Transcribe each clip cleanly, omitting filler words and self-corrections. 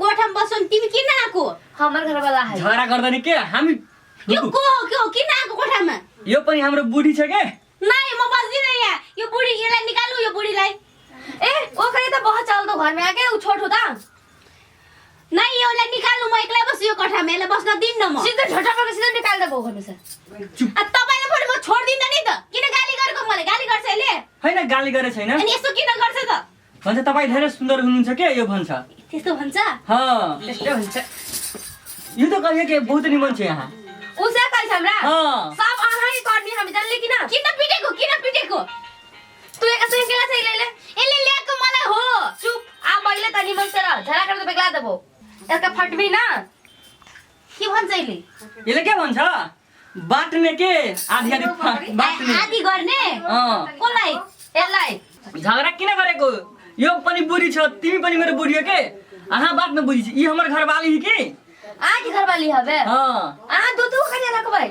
गोठामा बस्छौं तिमी किन आको हमर घर वाला है झगडा गर्दैन के हामी क्यों किन आको गोठामा यो पनि हाम्रो बुढी छ के नहीं म बस्दिन यहाँ यो बुढी यसलाई निकाल्नु यो बुढीलाई ए ओखरे त बहुत चल दो घर में आके उ छोट होता नहीं यसलाई निकाल्नु म एक्लै बस्छु यो कोठामा यसलाई बस्न दिन्न म सीधा झटापट सीधा निकाल दे घर में से तपाईले पनि म छोड्दिन नि त किन गाली गरेको मलाई गाली गर्छ यसले हैन गाली गरे छैन अनि यस्तो किन गर्छ त भन्छ तपाई धेरै सुन्दर हुनुहुन्छ के यो भन्छ त्यस्तो भन्छ त्यस्तो हुन्छ यो त कहिए के बहुत निमन छ यहाँ उसे कहि हमरा सब आहाई करनी हम जानले किन पिटेको तू एक असं केला चाहिँ ले यसले ल्याएको मलाई हो चुप आ मैले त निमन से र झरा कर बेगला देबो यसका फटबी ना के भन्छ यसले यसले के भन्छ बाट्ने के आधी बाट्ने आधी गर्ने कोलाई यसलाई झगडा किन गरेको यो पनि बुढी छ तिमी पनि मेरो बुढी हो के आहा बाट्न बुढी छ ई हमर घरवाली है के आके घर वाली हवे दो खाने लग भाई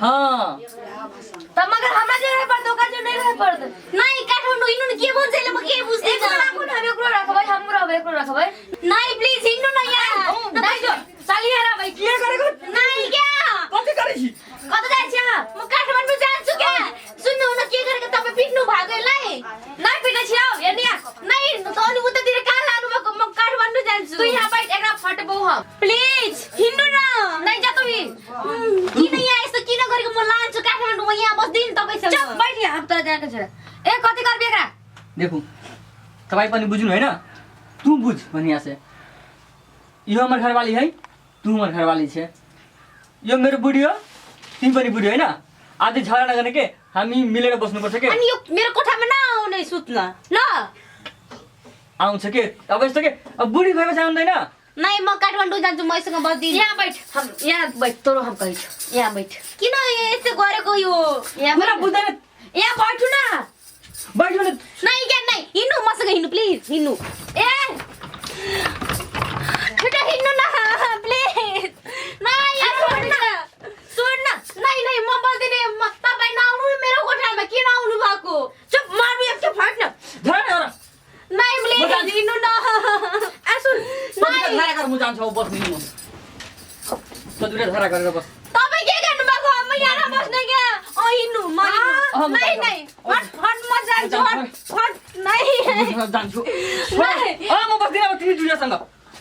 त मगर हमरा जे रहे पर्दो का जो नहीं रहे पर्दो नहीं काठमाडौँ हिँड्नु न के भन्छ यसले म के बुझ्दै एकरो राखौ न एकरो राख भाई हाम्रो अब एकरो राख भाई नहीं प्लिज हिँड्नु न यहाँ दाइजो चाली हेरा भाई के गरेको नहीं क्या कति गरेछि कता जान्छ म काठमाडौँ जान्छु क्या सुन्नु न के गरेको तपाई पिट्नु भएको यसलाई नहीं पिटे छियौ हेर्निया नहीं त अनि उतातिर कहाँ लानु भएको म काठमाडौँ जान्छु तू यहाँ बैठ एकरा फटबौ हम प्लिज हिँड्नु न नहीं जा तू किन यहाँ यस्तो किन गरेको म लान्छु काठमाडौँ म यहाँ बस्दिन तपाईसँग चुप बैठ यहाँ अब त जाके छ ए कति करबी एकरा देखु तपाई पनि बुझ्नु हैन तू बुझ भनिया से यो हमर घरवाली है तू हमर घरवाली छे यो मेरो बुढी हो तिमी पनि बुढी हैन आधी झगडा नगर्ने के हामी मिलेर बस्नुपर्छ के अनि यो मेरो कोठामा नआउने सुत्न ल आउँछ के अब यस्तो के अब बुढी भएपछि आउँदैन नहीं म काठमाडौँ जान्छु मसँग बस्दिन यहाँ बैठ हम यहाँ बैठ तोरो हम कहि छ यहाँ बैठ किन यस्तो गरेको यो यहाँ मलाई बुझ्दैन यहाँ बैठु न बैठ्नु न नहीं क्या नहीं हिँड्नु मसँग हिँड्नु प्लिज हिँड्नु ए छिटो हिँड्नु न प्लिज नहीं सुन न नहीं नहीं म बस्दिन तपाईँ नआउनु मेरो कोठामा किन आउनु भएको चुप मार्बी एक फट न झगडा गर नहीं प्लिज हिँड्नु न आ सुन नहीं झगडा गर म जान्छु अब बस्दिन म त दुईटा झगडा गरेर बस तपाईँ के गर्नु भएको म यहाँ बस्ने क्या हिँड्नु म नहीं नहीं फट फट म जान्छु फट नहीं जान्छु म बस्दिन अब तिमी दुईटासँग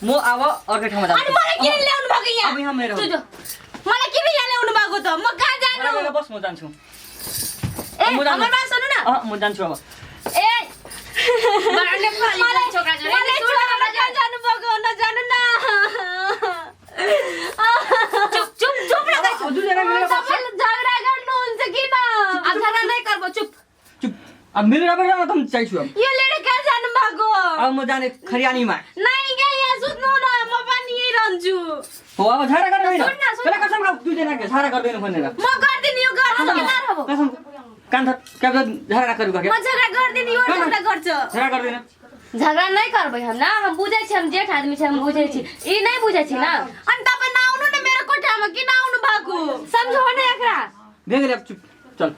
म अब अर्कै ठाउँमा जान्छु अनि मलाई किन ल्याउनु भएको यहाँ अब यहाँ मेरो तुझो मलाई किन यहाँ ल्याउनु भएको त म कहाँ जानु बस म जान्छु ए हमर बात सुन्नु न म जान्छु अब ए मारले फाली छोरा जो मलाई छोडेर कहाँ जानु भएको नजानु न चुप चुप चुप न दुईजना मिलेर बस तपाईले झगडा गर्नुहुन्छ किन अब झगडा नहीं करबो चुप चुप अब मिलेर पनि जान त चाहिछु अब यो लिएर कहाँ जानु भएको अब म जाने खरियानीमा नहीं क्या यहाँ सुत्नु न म पनि यही रहन्छु हो अब झगडा गर्नु होइन सुन न, सुन पहिला कसम खाऊ दुईजना झगडा गर्दैन भनेर म गर्दिन यो गर्दिन कसम कान थप क्या झगडा गर्नु म झगडा गर्दिन यो झगडा गर्छ झगडा गर्दैन झगडा नहीं करबै हम ना हम बुझे छी हम जेठ आदमी छी हम बुझे छी ई नहीं बुझे छी ना अनि तपाईँ नआउनु न मेरो कोठामा किन आउनु भएको समझो न एकरा बेगले अब चुप चल